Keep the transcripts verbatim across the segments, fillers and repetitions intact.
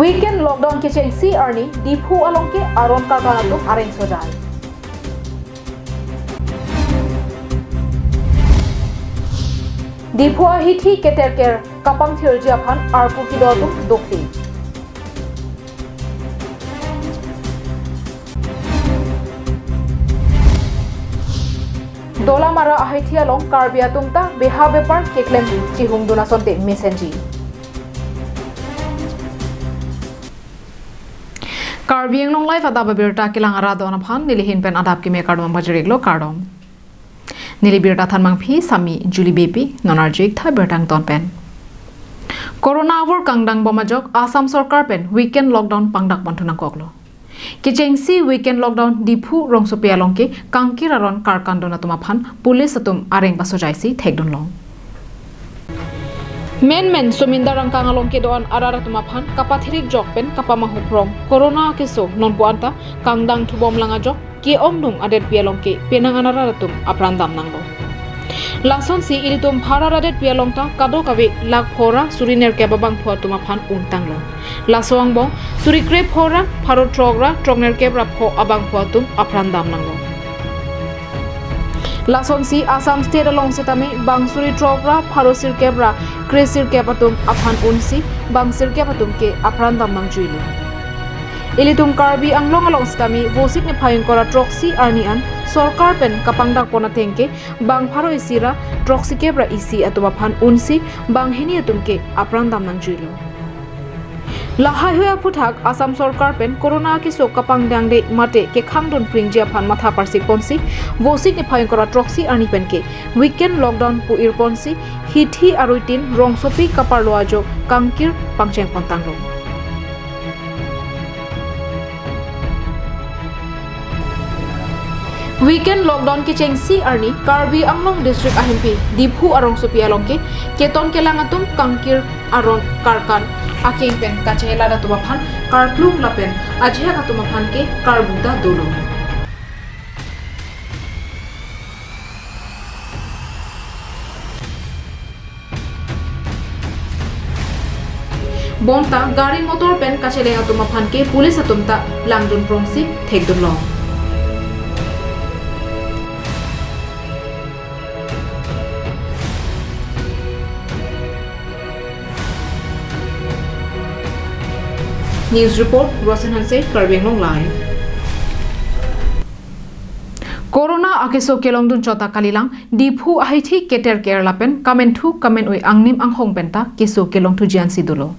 Weekend lockdown kechengsi arni Diphu along ke aron karkan atum areng sojai. Diphu ahithi keter ker kapangthirji aphan arpu kedo atum dokte. Dolamara ahithi along Karbi atum ta beha bepar keklem chihungdun asonte mesenji. Karbi Anglong Live adap abirta kelang arat do-an aphan nelihin pen adap keme kardom pajir-iklo, kardom. Neli birta thanmangpi Sami Julie Beypi, non arju-ik tha birta angton pen. Corona avur kangdang bom ajok Assam sorkar pen weekend lockdown pangdak ponthu nangkoklo. Kechengsi weekend lockdown Diphu rongsopi along ke kangkir aron karkandun atum aphan police atum areng pasojaisi thekdunlong. Menmen Somindar angkang along kedo-an arat atum aphan kapathirik jok pen kapamahuk rong corona keso nonpu anta kangdang thubom lang ajok ke-ongdung adetpi along ke penang an arat atum apran dam nanglo. Lasonsi ilitum pharo adetpi along ta kadokave lakh phora suri nerkep abangphu atum aphan untanglo. Laso angbong suri krep phora pharo throk ra throk nerkep ra pho abangphu atum apran dam nanglo. Lasonsi Assam State along setame bang suri throk ra pharo sirkep ra kre sirkep atum aphan unsi bang sirkep atum ke apran dam nangjuilo. Ilitum Karbi Anglong along setame Vosik niphai ingkoi ra throksi arni an sorkar pen kapangdak pon ateng ke bang pharo isi ra throksi kep ra isi atum aphan unsi bang hini atum ke apran dam nangjuilo. Lahai hui aphuthak Assam sorkar pen corona keso kapangdangde mate kekhangdun pringji aphan matha parsik ponsi Vosik niphai ingkoi ra throksi arni pen ke weekend lockdown pu-ir ponsi hithi aruitin rongsopi kaparlo ajok kangkir pangcheng pontanglo. Weekend lockdown kechengsi arni Karbi Anglong District ahempi Diphu arongsopi along ke keton kelang atum kangkir aron karkan akeng pen kachelat atum aphan karklum lapen ajahak atum aphan ke karbu ta dolo. Bonta gari motor pen kacheleng atum aphan ke police atum ta langdun prongsi thekdunlong. News report, Rosen Hanse, Karbi Anglong Live. Corona akeso kelongdun chot ta kalilang, Diphu ahithi keter ker lapen kamenthu kamenoi angnim anghong penta keso kelongthuji ansi dolo.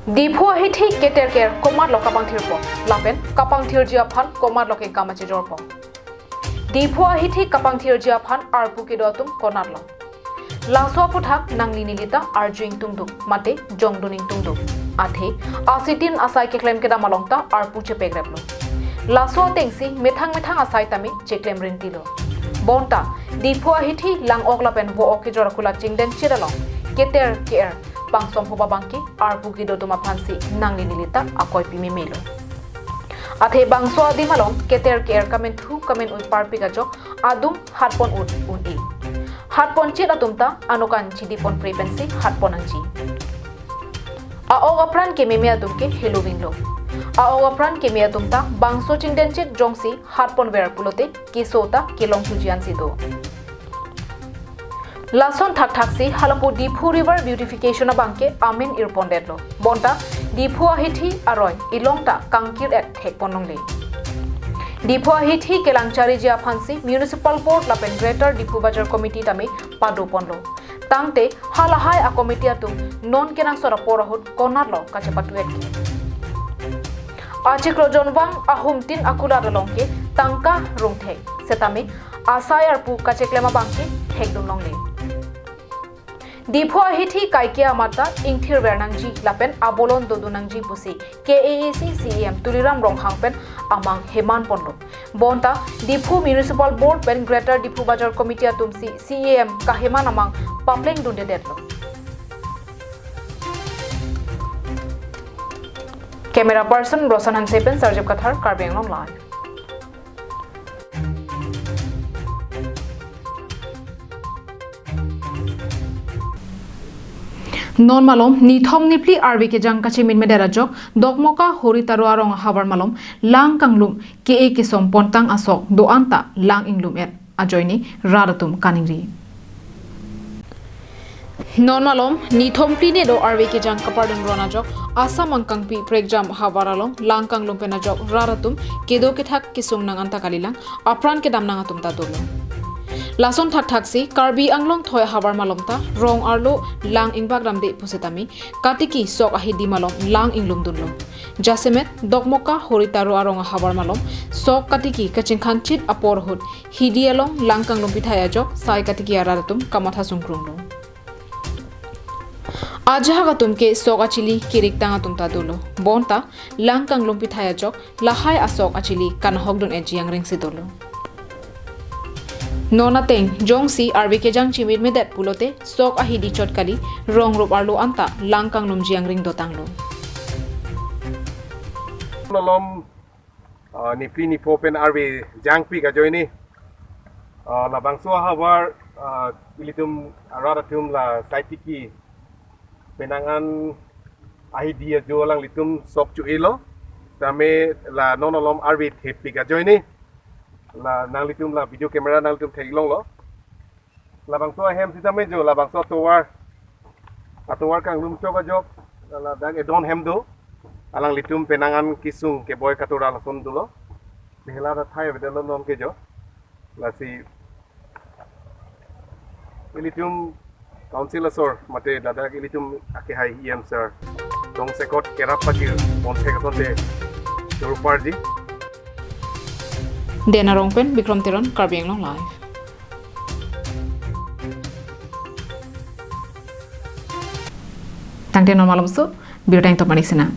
Diphu ahithi keter ker komatlo kapangthirpo, lapen kapangthirji aphan komatlo kengkam achejorpo. Diphu ahithi kapangthirji aphan arpu kedo atum konatlo. Laso aphuthak nangli neli ta arju ingtungduk, mate jongdun ingtungduk. Athe, asitin asai keklem kedam along ta arpu chepekreplo. Laso atengsi methang methang asai tame cheklem rintilo. Bonta, Diphu ahithi lang-ok lapen vo-ok kejor akulat chingden chit along keter ker pangsompho abang ke arpu kedo atum aphansi nangli neli ta akoipi memelo. Athe bangso adim along keter ker kamenthu kamenoi parpik ajok adum hatpon ut un-e. Hatpon chit atum ta anokan chidipon pre pensi hatpon nangji. A-ok apran kememe atum ke helovinglo. A-ok apran keme atum ta bangso chingden chit jongsi hatpon ver pulote keso ta kelongthuji ansi do. Lason thakthaksi halapu Diphu River beautification abang ke amen irpondetlo. Bonta Diphu ahithi aroi ilong ta kangkir-et thekpon longle. Diphu ahithi kelang chariji aphansi Municipal Board lapen Greater Diphu Bazar Committee tame padoponlo. Tangte halahai a-committee atum non kenangsot apor ahut konatlo kachepatuet ke. Achiklo jonvang ahumtin akulat along ke tangka rungthek. Setame asai arpu kacheklem abang ke thekdun longle. Diphu ahithi kaike amat ta ingthir ver nangji lapen abolon dodun nangji pusi K A A C C E M Tuliram Ronghang pen amang heman ponlo. Bonta Diphu Municipal Board pen Greater Diphu Bazar Committee atumsi C E M kaheman amang papleng dundedetlo. Camera person Rosan Hanse pen Sarjep Kathar, Karbi Anglong Live. Non malom nithom niphli arve kejang kachemin medet ajok Dokmoka Horitaro arong ahavar malom lang kanglum ke-e kesom pontang asok do-an ta lang inglum et ajoine rat atum kaningri. Non malom nithom phli nedo arve kejang kapardun ron ajok Assam angkangpi prekjam havar along lang kanglum pen ajok rat atum kedo kethak kesung nang anta kalilang apran kedam nang atum ta dolo. Lason thakthak si Karbi Anglong thoi havar malom ta rong arlo lang ingbak damde pusitame katiki sok ahidi malom lang inglum dunlo. Jasemet Dokmoka Horitaro arong ahavar malom sok katiki kachingkhan chit apor ahut hidi along lang kanglum pithai ajok sai katiki arat atum kamatha sungkrunglo. Ajahak atum ke sok achili kiriktang atum ta dolo. Bonta lang kanglum pithai ajok lahai asok achili kanhok dun eji angreng si dolo. Non ateng jongsi arve kejang chimit medet pulote sok ahidi chot kali rong rup arlo anta lang kanglumji angreng dotanglo. Malom, ah, niphli nipho pen arve jangpi kajoine. Ah, labangso ahavar, ah, ilitum arat atum la saitiki penang an ahidi ajo alanglitum sok cho-elo. Tame la non malom arve thepik ajoine. La nanglitum la video camera nanglitum theklonglo. Labangso ahem sitame jo labangso atovar, atovar kanglum chok ajok, ladak edon hem do. Alanglitum penang an kesung keboi katura lason dolo. Behela ta thai avedetlo non ke jo. Lasi ilitum council asor mate ladak ilitum akehai E M sir tongsekot kerap pajir ponthek asonte chorparji. Den Arong pen Bikram Teron, Karbi Anglong Live. Tangte non malomso, birta ingtop manik sina.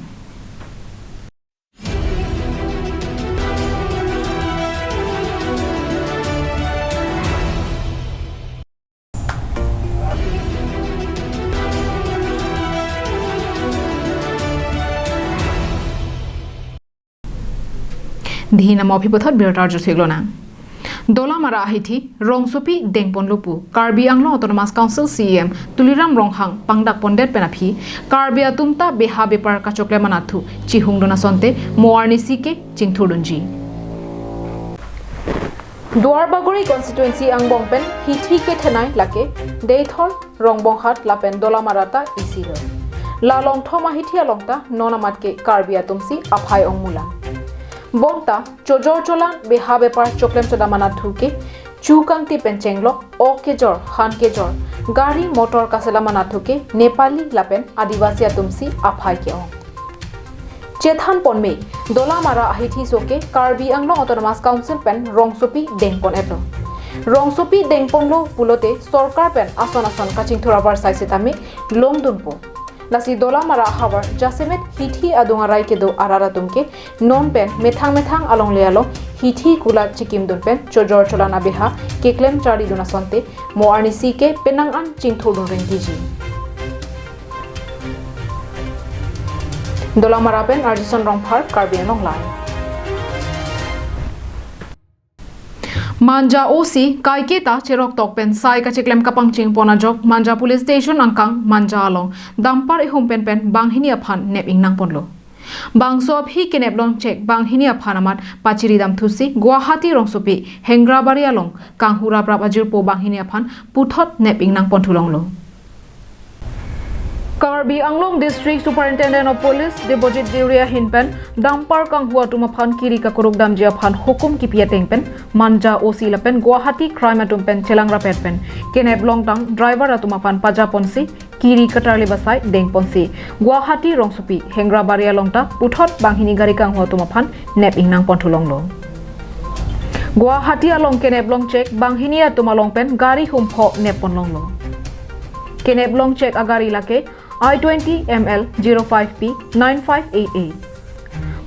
Dihina mo aphi puthot birta arju theklonang. Dolamara ahithi rongsopi dengponlo pu Karbi Anglong Autonomous Council C E M Tuliram Ronghang pangdak pondet pen aphi Karbi atum ta beha bepar kachoklem anatthu chihungdun asonte mo arnisi ke chingthurdunji. Duarbagori constituency angbong pen hithi kethenei lake Deithor, Rongbonghat lapen Dolamara ta isi lo. La longthom ahithi along ta non amat ke Karbi atum si aphai ongmulang. Bonta chojor cholan beha bepar choklem chodam anatthu ke chu kangti pen chenglok, ok kejor, han kejor, gari motor kaselam anatthu ke Nepali lapen Adivasi atum si aphai ke-ong. Chethan ponme, Dolamara ahithi so ke Karbi Anglong Autonomous Council pen rongsopi dengpon-etlo. Rongsopi dengponlo pulote sorkar pen ason ason kachingthur avarsai sitame longdunpo. Lasi Dolamara ahavar jasemet hithi adung arai kedo arat atum ke non pen methang methang alongle along hithi kulat chikimdun pen chojor cholan abeha keklem charlidun asonte mo arnisi ke penang an chingthurdun rengtiji. Dolamara pen Arjison Rongphar, Karbi Anglong Live. Manja O C kaiketa cheroktok pen sai kachiklem kapangchingpon ajok Manja Police Station angkang Manja along dumper ihum pen pen banghini aphan nep ingnangponlo. Bangso aphi keneplong chek banghini aphan amat pachiridamthusi Guwahati rongsopi Hengrabari along kanghu raprap ajirpo banghini aphan puthot nep ingnangponthu longlo. Karbi Anglong District Superintendent of Police Debojit Deuri ahin pen dumper kanghu atum aphan kiri kakuruk damji aphan hukum kipi ateng pen Manja O C lapen Guwahati crime atum pen chelang rapet pen keneplongtang driver atum aphan pajaponsi kiri katarli basai dengponsi Guwahati rongsopi Hengrabari along ta puthot banghini gari kanghu atum aphan nep ingnangponthu longlo. Guwahati along keneplong chek banghini atum along pen gari humpho neppon longlo. Keneplong chek agari lake I twenty M L zero five P nine five eight eight,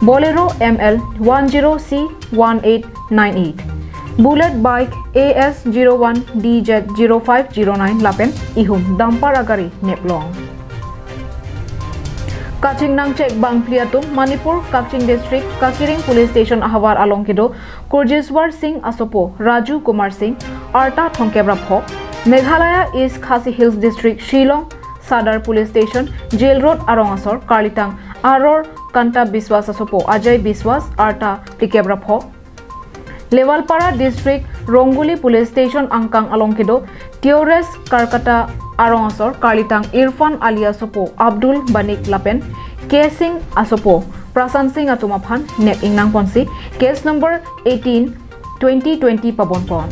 Bolero M L one zero C one eight nine eight, Bullet bike A S zero one D Z zero five zero nine lapen ihum dumper agari neplong. Kachingnang chek bangphli atum Manipur Kakching District Kakiring Police Station ahavar along kedo Kurjeshwar Singh asopo Raju Kumar Singh, arta thomkep ra pho, Meghalaya East Khasi Hills District Shillong Sadar Police Station, Jail Road arong asor karlitang Aror Kanta Biswas asopo Ajay Biswas, arta phlikep ra pho. Lewalpara District, Rongoli Police Station angkang along kedo Teores Karkata arong asor karlitang Irfan Ali asopo Abdul Banik lapen K Singh asopo Prasant Singh atum aphan nep ingnang ponsi case number eighteen twenty twenty pabon pon.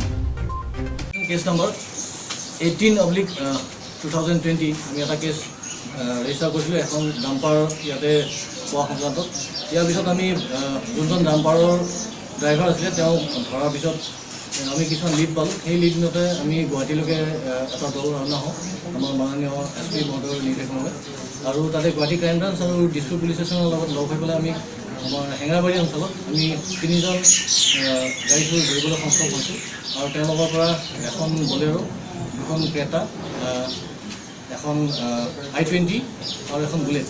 Case number eighteen oblique two thousand twenty আমি এটা case register কৰিছিলোঁ এখন ডাম্পাৰ ইয়াতে পোৱা সংক্ৰান্তত। ইয়াৰ পিছত আমি আহ, যোনজন ডাম্পাৰৰ ড্ৰাইভাৰ আছিলে তেওঁ ধৰাৰ পিছত আমি কিছুমান লিড পালোঁ। সেই লিড মতে আমি গুৱাহাটীলৈকে আহ, এটা দল ৰাওনা হওঁ আমাৰ মাননীয় এছ পি মহোদয়ৰ নিৰ্দেশমৰ্মে। আৰু তাতে গুৱাহাটী ক্ৰাইম ব্ৰাঞ্চ আৰু দিছপুৰ পুলিচ ষ্টেচনৰ লগত লগ হৈ পেলাই আমি আমাৰ হেঙাৰবাৰী অঞ্চলত আমি তিনিজন আহ, গাড়ী চুৰ ধৰিবলৈ সক্ষম হৈছোঁ। আৰু তেওঁলোকৰ পৰা এখন বলেৰ', দুখন ক্ৰেটা, আহ, এখন আই টুৱেণ্টি আৰু এখন বুলেট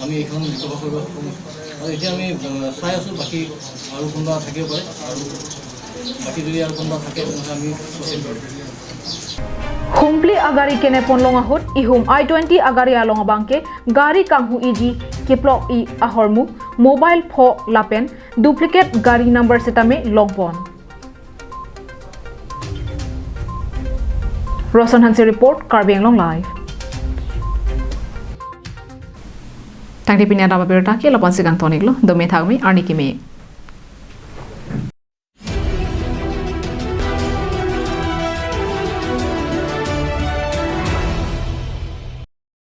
আমি এইখন ৰিকভাৰ কৰিব সক্ষম হৈছোঁ। আৰু এতিয়া আমি আহ, চাই আছোঁ বাকী আৰু কোনোবা থাকিব পাৰে আৰু বাকী যদি আৰু কোনোবা থাকে তেনেহ'লে আমি প্ৰচিড কৰিম। Humpli agari kenepon long ahut ihum I twenty agari along abangke gari kanghu iji keplok-i ahormu mobile pho lapen duplicate gari number setame longpon. Roson Hanse report, Karbi Anglong Live. Tangte pini adap abirta ke lapu-an si kangton-iklo, dome thakme, arni keme.